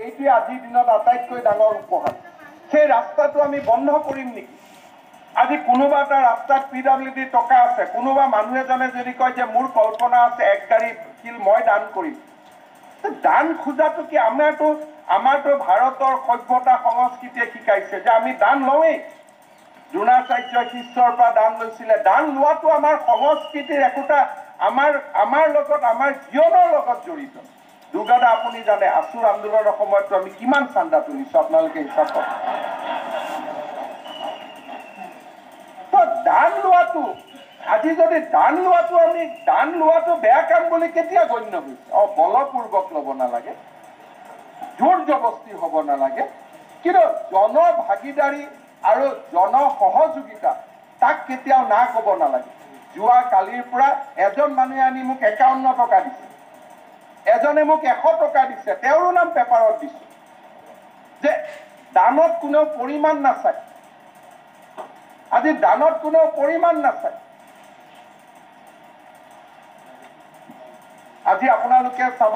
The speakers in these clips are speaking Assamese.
এইটোৱে আজিৰ দিনত আটাইতকৈ ডাঙৰ উপহাৰ। সেই ৰাস্তাটো আমি বন্ধ কৰিম নেকি? আজি কোনোবা এটা ৰাস্তাত পি ডাব্লিউ ডি টকা আছে, কোনোবা মানুহ এজনে যদি কয় যে মোৰ কল্পনা আছে এক গাড়ী শিল মই দান কৰিম, দান খোজাটো কি? আমাৰতো ভাৰতৰ সভ্যতা সংস্কৃতিয়ে শিকাইছে যে আমি দান লওঁৱেই। দ্ৰোণাচাৰ্যই শিষ্যৰ পৰা দান লৈছিলে। দান লোৱাটো আমাৰ সংস্কৃতিৰ একোটা আমাৰ লগত, আমাৰ জীৱনৰ লগত জড়িত। দুৰ্গাদা, আপুনি জানে আছুৰ আন্দোলনৰ সময়তো আমি কিমান চান্দা তুলিছো, আপোনালোকে হিচাপ কৰক। দান লোৱাটো আজি যদি দান লোৱাটো আমি দান লোৱাটো বেয়া কাম বুলি কেতিয়া গণ্য হৈছে? বলপূৰ্বক ল'ব নালাগে, জোৰ জবস্তি হ'ব নালাগে, কিন্তু জনভাগিদাৰী আৰু জনসহযোগিতা তাক কেতিয়াও না ক'ব নালাগে। যোৱা কালিৰ পৰা এজন মানুহে আনি মোক 51 টকা দিছে, এজনে মোক 100 টকা দিছে, তেওঁৰো নাম পেপাৰত দিছো যে দানত কোনেও পৰিমাণ নাচায়। আজি দানত কোনেও পৰিমাণ নাচায়। আজি আপোনালোকে চাব,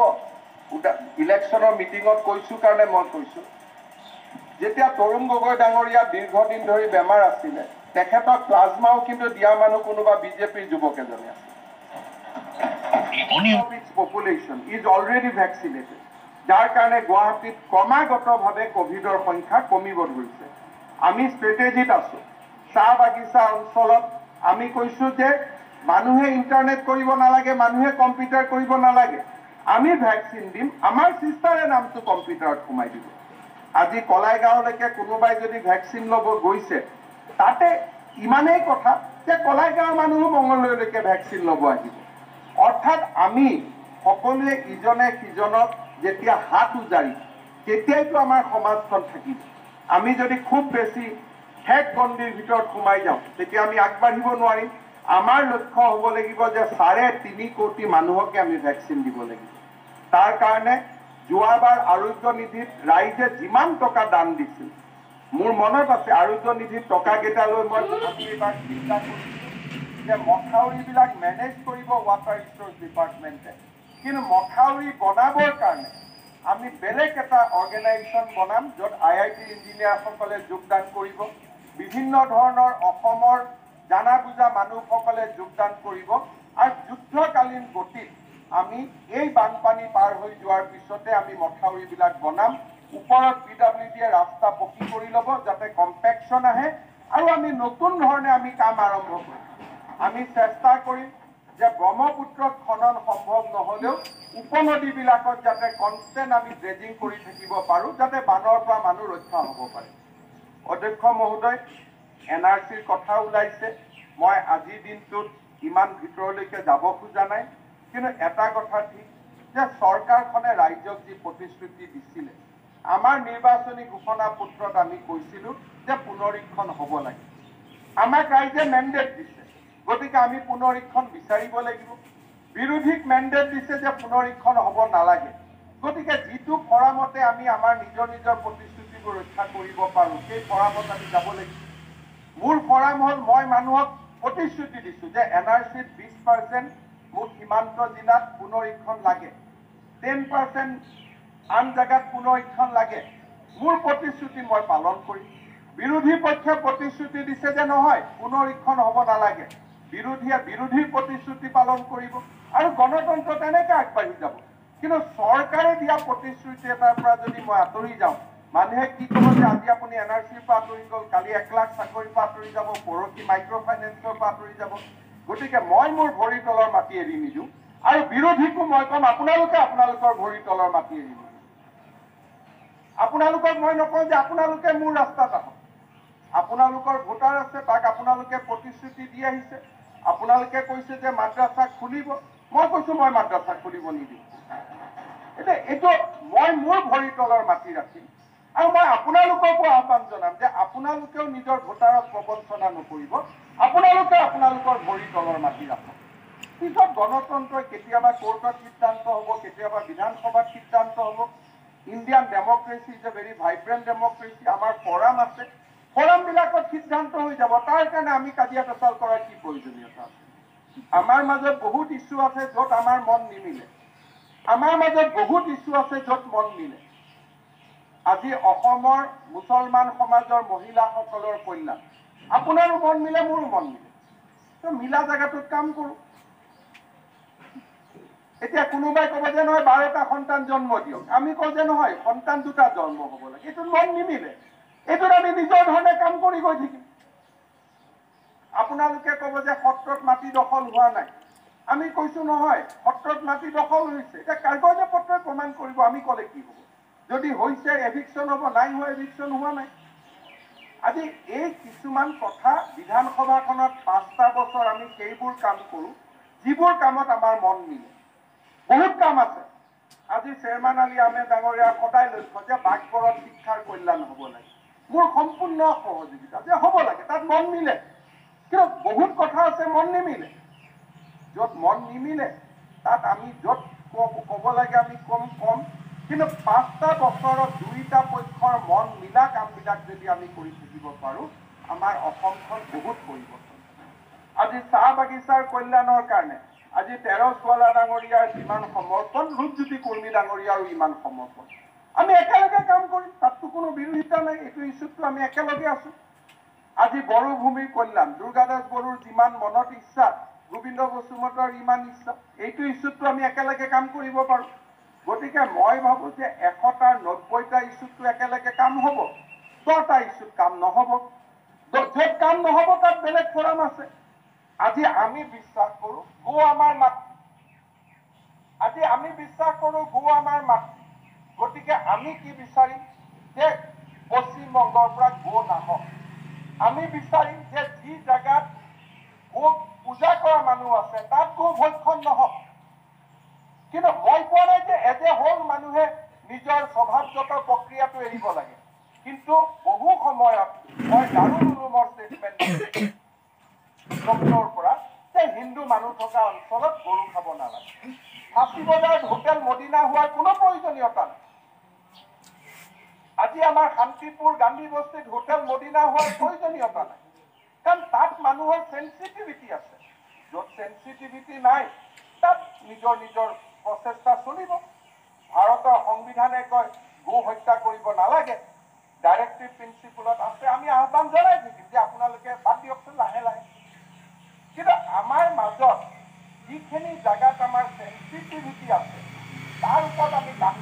ইলেকশ্যনৰ মিটিঙত কৈছো কাৰণে মই কৈছো, যেতিয়া তৰুণ গগৈ ডাঙৰীয়া দীৰ্ঘদিন ধৰি বেমাৰ আছিলে, তেখেতক প্লাজমাও কিন্তু দিয়া মানুহ কোনোবা বিজেপিৰ যুৱক এজনে আছিল। পপুলেশ্যন is already vaccinated, যাৰ কাৰণে গুৱাহাটীত ক্ৰমাগতভাৱে কভিডৰ সংখ্যা কমিব ধৰিছে। আমি ষ্ট্ৰেটেজিত আছো। চাহ বাগিচা অঞ্চলত আমি কৈছো যে মানুহে ইণ্টাৰনেট কৰিব নালাগে, মানুহে কম্পিউটাৰ কৰিব নালাগে, আমি ভেকচিন দিম, আমাৰ চিষ্টাৰে নামটো কম্পিউটাৰত সোমাই দিব। আজি কলাইগাঁৱলৈকে কোনোবাই যদি ভেকচিন ল'ব গৈছে, তাতে ইমানেই কথা যে কলাইগাঁৱৰ মানুহো মঙলদৈলৈকে ভেকচিন ল'ব আহিব। অৰ্থাৎ আমি সকলোৱে ইজনে সিজনক যেতিয়া হাত উজাৰি তেতিয়াইতো আমাৰ সমাজখন থাকিব। আমি যদি খুব বেছি ঠেক গণ্ডিৰ ভিতৰত সোমাই যাওঁ, তেতিয়া আমি আগবাঢ়িব নোৱাৰিম। আমাৰ লক্ষ্য হ'ব লাগিব যে 3.5 কোটি মানুহকে আমি ভেকচিন দিব লাগিব। তাৰ কাৰণে যোৱাবাৰ আৰোগ্য নিধিত ৰাইজে যিমান টকা দান দিছিল, মোৰ মনত আছে আৰোগ্য নিধিত টকাকেইটা লৈ মই এইবাৰ চিন্তা কৰিছিলোঁ যে মথাউৰিবিলাক মেনেজ কৰিব ৱাটাৰ ৰিচোৰ্চ ডিপাৰ্টমেণ্টে, কিন্তু মথাউৰি বনাবৰ কাৰণে আমি বেলেগ এটা অৰ্গেনাইজেশ্যন বনাম য'ত IIT ইঞ্জিনিয়াৰসকলে যোগদান কৰিব, বিভিন্ন ধৰণৰ অসমৰ জানা বুজা মানুহসকলে যোগদান কৰিব, আৰু যুদ্ধকালীন গতিত আমি এই বানপানী পাৰ হৈ যোৱাৰ পিছতে আমি মথাউৰিবিলাক বনাম। ওপৰত পি ডাব্লিউ ডিয়ে ৰাস্তা পকী কৰি ল'ব যাতে কম্পেকশ্যন আহে, আৰু আমি নতুন ধৰণে আমি কাম আৰম্ভ কৰিম। আমি চেষ্টা কৰিম যে ব্ৰহ্মপুত্ৰত খনন সম্ভৱ নহ'লেও উপনদীবিলাকত যাতে কনষ্টেণ্ট আমি ড্ৰেজিং কৰি থাকিব পাৰোঁ, যাতে বানৰ পৰা মানুহ ৰক্ষা হ'ব পাৰে। অধ্যক্ষ মহোদয়, NRCৰ কথা ওলাইছে, মই আজিৰ দিনটোত ইমান ভিতৰলৈকে যাব খোজা নাই, কিন্তু এটা কথা ঠিক যে চৰকাৰখনে ৰাইজক যি প্ৰতিশ্ৰুতি দিছিলে, আমাৰ নিৰ্বাচনী ঘোষণা পত্ৰত আমি কৈছিলোঁ যে পুনৰীক্ষণ হ'ব লাগে। আমাক ৰাইজে মেণ্ডেট দিছে, গতিকে আমি পুনৰীক্ষণ বিচাৰিব লাগিব। বিৰোধীক মেণ্ডেট দিছে যে পুনৰীক্ষণ হ'ব নালাগে, গতিকে যিটো ফৰামতে আমি আমাৰ নিজৰ নিজৰ প্ৰতিশ্ৰুতিবোৰ ৰক্ষা কৰিব পাৰোঁ, সেই ফৰামত আমি যাব লাগিব। মোৰ ফৰাম হ'ল, মই মানুহক প্ৰতিশ্ৰুতি দিছোঁ যে NRCত 20% মোক সীমান্ত জিলাত পুনৰীক্ষণ লাগে, 10% আন জেগাত পুনৰীক্ষণ লাগে। মোৰ প্ৰতিশ্ৰুতি মই পালন কৰিম। বিৰোধী পক্ষই প্ৰতিশ্ৰুতি দিছে যে নহয়, পুনৰীক্ষণ হ'ব নালাগে, বিৰোধীয়ে বিৰোধীৰ প্ৰতিশ্ৰুতি পালন কৰিব, আৰু গণতন্ত্ৰ তেনেকৈ আগবাঢ়ি যাব। কিন্তু চৰকাৰে দিয়া প্ৰতিশ্ৰুতি এটাৰ পৰা যদি মই আঁতৰি যাওঁ, মানুহে কি ক'ব যে আজি আপুনি NRCৰ পৰা আঁতৰি গ'ল, কালি 1 লাখ চাকৰিৰ পৰা আঁতৰি যাব, পৰহি মাইক্ৰ' ফাইনেন্সৰ পৰা আঁতৰি যাব। গতিকে মই মোৰ ভৰিৰ তলৰ মাটি এৰি নিদিওঁ, আৰু বিৰোধীকো মই ক'ম আপোনালোকে আপোনালোকৰ ভৰিৰ তলৰ মাটি এৰি নিদিওঁ। আপোনালোকক মই নকওঁ যে আপোনালোকে মোৰ ৰাস্তাত আহক, আপোনালোকৰ ভোটাৰ আছে, তাক আপোনালোকে প্ৰতিশ্ৰুতি দি আহিছে। আপোনালোকে কৈছে যে মাদ্ৰাছা খুলিব, মই কৈছো মই মাদ্ৰাছা খুলিব নিদিওঁ। এতিয়া এইটো মই মোৰ ভৰিৰ তলৰ মাটি ৰাখিম, আৰু মই আপোনালোককো আহ্বান জনাম যে আপোনালোকেও নিজৰ ভোটাৰক প্ৰবঞ্চনা নকৰিব, আপোনালোকে আপোনালোকৰ ভৰিৰ তলৰ মাটি ৰাখক। পিছত গণতন্ত্ৰই কেতিয়াবা কোৰ্টত সিদ্ধান্ত হ'ব, কেতিয়াবা বিধানসভাত সিদ্ধান্ত হ'ব। Indian democracy is a very vibrant democracy. আমাৰ ফৰাম আছে, ফৰামবিলাকত সিদ্ধান্ত হৈ যাব। তাৰ কাৰণে আমি কাজিয়া পেচাল কৰাৰ কি প্ৰয়োজনীয়তা আছে? আমাৰ মাজত বহুত ইছ্যু আছে য'ত আমাৰ মন নিমিলে, আমাৰ মাজত বহুত ইছ্যু আছে য'ত মন মিলে। আজি অসমৰ মুছলমান সমাজৰ মহিলাসকলৰ কল্যাণ, আপোনাৰো মন মিলে, মোৰো মন মিলে, তো মিলা জেগাটোত কাম কৰোঁ। এতিয়া কোনোবাই ক'ব যে নহয় 12টা সন্তান জন্ম দিয়ক, আমি কওঁ যে নহয় সন্তান 2টা জন্ম হ'ব লাগে, এইটোত মন নিমিলে, এইটোত আমি নিজৰ ধৰণে কাম কৰি গৈ থাকিম। আপোনালোকে ক'ব যে সত্ৰত মাটি দখল হোৱা নাই, আমি কৈছো নহয় সত্ৰত মাটি দখল হৈছে। এতিয়া কাগজে পত্ৰই প্ৰমাণ কৰিব, আমি ক'লে কি হ'ব? যদি হৈছে এভিকশ্যন হ'ব, নাই হোৱা এভিকশ্যন হোৱা নাই। আজি এই কিছুমান কথা বিধানসভাখনত 5টা বছৰ আমি সেইবোৰ কাম কৰোঁ যিবোৰ কামত আমাৰ মন মিলে। বহুত কাম আছে। আজি শ্বেৰমান আলী আহমেদ ডাঙৰীয়াৰ সদায় লক্ষ্য যে বাঘবৰত শিক্ষাৰ কল্যাণ হ'ব লাগে, মোৰ সম্পূৰ্ণ সহযোগিতা যে হ'ব লাগে, তাত মন মিলে। কিন্তু বহুত কথা আছে মন নিমিলে, য'ত মন নিমিলে তাত আমি য'ত ক'ব লাগে আমি কম কম, কিন্তু 5টা বছৰত 2টা পক্ষৰ মন মিলা কামবিলাক যদি আমি কৰি থাকিব পাৰোঁ, আমাৰ অসমখন বহুত পৰিৱৰ্তন। আজি চাহ বাগিচাৰ কল্যাণৰ কাৰণে আজি তেৰছ গোৱালা ডাঙৰীয়াৰ যিমান সমৰ্পণ, ৰূপজ্যোতি কুৰ্মী ডাঙৰীয়াৰো ইমান সমৰ্পণ, আমি একেলগে কাম কৰিম, তাততো কোনো বিৰোধিতা নাই, এইটো ইছ্যুতটো আমি একেলগে আছোঁ। আজি বড়োভূমিৰ কল্যাণ, দুৰ্গাদাস বড়োৰ যিমান মনত ইচ্ছা, গোবিন্দ বসুমতাৰীৰ ইমান ইচ্ছা, এইটো ইছ্যুতটো আমি একেলগে কাম কৰিব পাৰোঁ। গতিকে মই ভাবোঁ যে 100টাৰ 90টা ইছ্যুতটো একেলগে কাম হ'ব, 10টা ইছ্যুত কাম নহ'ব। য'ত কাম নহ'ব তাত বেলেগ ফৰাম আছে। আজি আমি বিশ্বাস কৰোঁ গো আমাৰ মাতৃ, আজি আমি বিশ্বাস কৰোঁ গো আমাৰ মাতৃ। গতিকে আমি কি বিচাৰিম যে পশ্চিমবংগৰ পৰা গো নাহক। আমি বিচাৰিম যে যি জেগাত গো পূজা কৰা মানুহ আছে তাত গো ভক্ষণ নহওক। কিন্তু মই কোৱা নাই যে এজ এ হোল মানুহে নিজৰ স্বভাৱগত প্ৰক্ৰিয়াটো এৰিব লাগে, কিন্তু বহু সময়ত মই দাৰুল উলুমৰ ষ্টেটমেণ্ট ডক্টৰৰ পৰা যে হিন্দু মানুহ থকা অঞ্চলত গৰু খাব নালাগে। ফাঁচী বজাৰত হোটেল মদিনা হোৱাৰ কোনো প্ৰয়োজনীয়তা নাই। আজি আমাৰ শান্তিপুৰ গান্ধী বস্তিত হোটেল মদিনা হোৱাৰ প্ৰয়োজনীয়তা নাই, কাৰণ তাত মানুহৰ চেঞ্চিটিভিটি আছে। য'ত চেঞ্চিটিভিটি নাই তাত নিজৰ নিজৰ প্ৰচেষ্টা চলিব। ভাৰতৰ সংবিধানে কয় গো হত্যা কৰিব নালাগে, ডাইৰেক্টিভ প্ৰিন্সিপলত আছে। আমি আহ্বান জনাই থাকিম যে আপোনালোকে বাদ দিয়কচোন লাহে লাহে। কিন্তু আমাৰ মাজত যিখিনি জেগাত আমাৰ চেঞ্চিটিভিটি আছে তাৰ ওপৰত আমি কাম